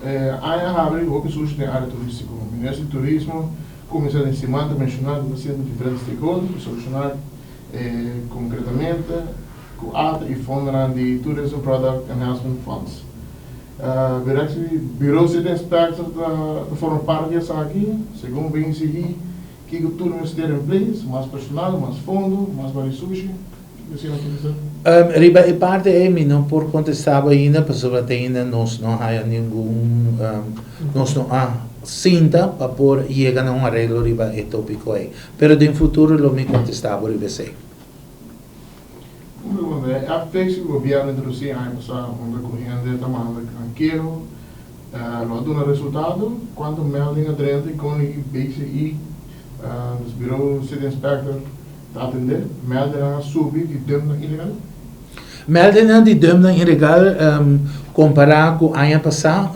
Aña a habri hopi sushi den área turístiko. Minister di Turismo kuminsá den siman ta menshoná ku ta sinta diferente stakeholder pa solushoná konkretamente ku ata i fondonan di Tourism Product Enhancement Funds. Bureau City Inspector ta forma parti di esaki, segun BNCI. Kiko tur mester in place, mas personal, mas fondo, mas bari sushi? Kiko asina ta bisa? Riba e parti ei mi no por contesta bo ainda pasobra te ainda nos no haya ningun, nos no a sinta pa por yega na un areglo riba e topico ei. Pero den futuro lo mi contesta bo riba esei. Un pregunta, e app fix ku gobierno introduci aña pasa unda ku hende ta manda keho Lo a duna resultado? Cuanto melding a drenta y con e BCI, dus Bureau City Inspector, ta atende? Meldingnan a subi di dumpnan ilegal? Meldingnan di dumpnan ilegal compara cu aña pasa,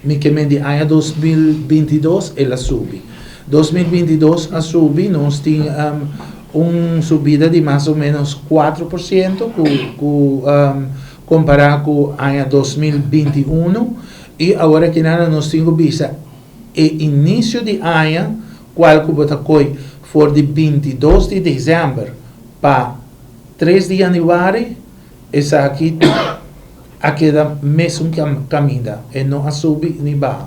mi ke men di aña 2022 el a subi. 2022 a subi, nos tin un subida di mas o menos 4% cu Kompará ku aña 2021 i awor aki nada nos tin ku bisa e inisio di aña kual ku bo ta koi for di 22 di desèmber pa 3 di yanüari esaki a keda mesun kaminda e no a subi ni baha.